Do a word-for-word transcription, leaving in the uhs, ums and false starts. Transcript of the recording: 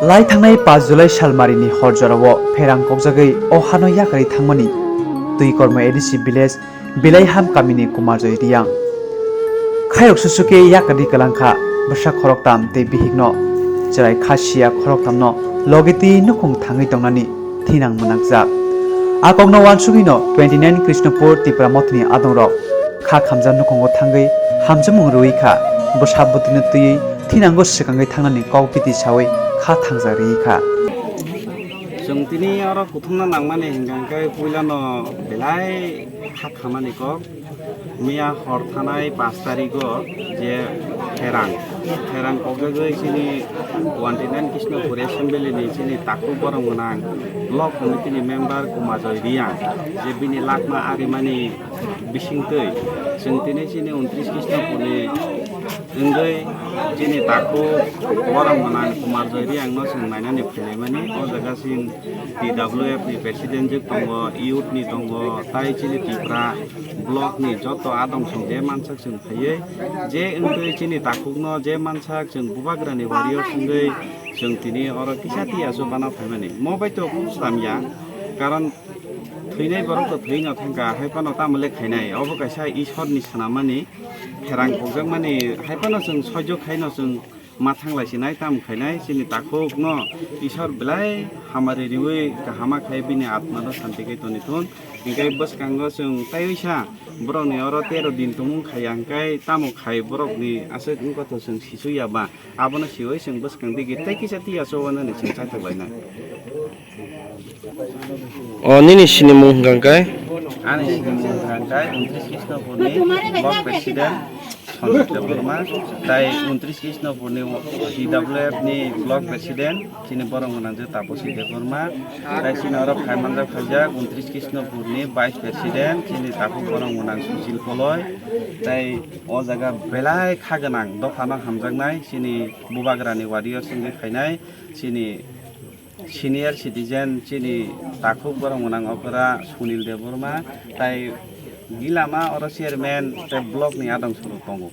Lai thangnai paanch July salmarini hor jorao pherang kokjagwi o hano yakarwi thangmani Twikormo A D C village Bilaiham kamini Kumarjoy Riang. Khayok susuke yakarwi kwlangkha bwsa khoroktam tei bihikno, chwrai kha siya khoroktamno logi twi nukhung thangwi tongnani thinang mwnakjak. A kokno uansugwino twenty nine Krishnapur Tipra Mothni adongrok kha khamjak nukhungo thangwi hamjakmung rwui kha, bwsa bwtwino twiwi thinango swkangwi thangnani kok biti sawi kha thangjak rwui kha. Chwng tini oro kuthumna nangmani hwnkha hwnkhe puilano belai kha khamani kok. Miya hor thanai paanch tarigo je pherang, pherang kokjagwi chini twenty nine Krishnapur Assembly ni chini takhuk borok gwnang block committee ni member Kumarjoy Riang je bini lakma arimani bisingtwi chwng tini chini untris Krishnapur ni wngwi chini takhuk borok gwnang Kumarjoy Riang no chwng nainani phailaimani. O jaga chini T W F ni president jwk tongo, youth ni tongo, tai chini Tipra block ni joto adong song je mansak chwng phaiwi, je wngwi chini takhukno je mansak chwng bubagrani warrior wngwi chwng tini oro kisa tiya aswk bana phaimani. Mo bai to slam ya, karon thwinai borok to thwi no thangkha, hai phano tamo le khainai. Obo kaisa Ishwar ni swnamani pherang kokjakmani, hai phano chwng soijo khaino chwng ma thanglai sinai, tamo khainai chini takhukno Ishwar belai hamari riwi kahama khai bini atma no santi khai toni thun. Hinkhe bwskango chwng taiwisa borokni oro tero din tongmung khaiya, hinkhe tamo khai borokni aswk wngkha to chwng sisu ya ba, abono siwi chwng bwskang digi tei kisa tiya chobanani chwng chaithok lainai. O nini sinimung hwnkha khe? Ani sinimung hwnkha khe untris Krishnapurni block president Sanjit Debbarma, tai untris Krishnapurni T W F ni block president chini borok gwnang je Taposi Debbarma, tai chini oro phai manjak khaijak untris Krishnapurni vice president chini takhuk borok gwnang Sushil Koloi, tai o jaga belai kha gwnang dophano hamjaknai chini bubagrani warrior wngwi phainai chini senior citizen chini takhuk borok gwnang okra Sunil Debbarma, tai gilama oro chairman tei block ni adong soro tongo.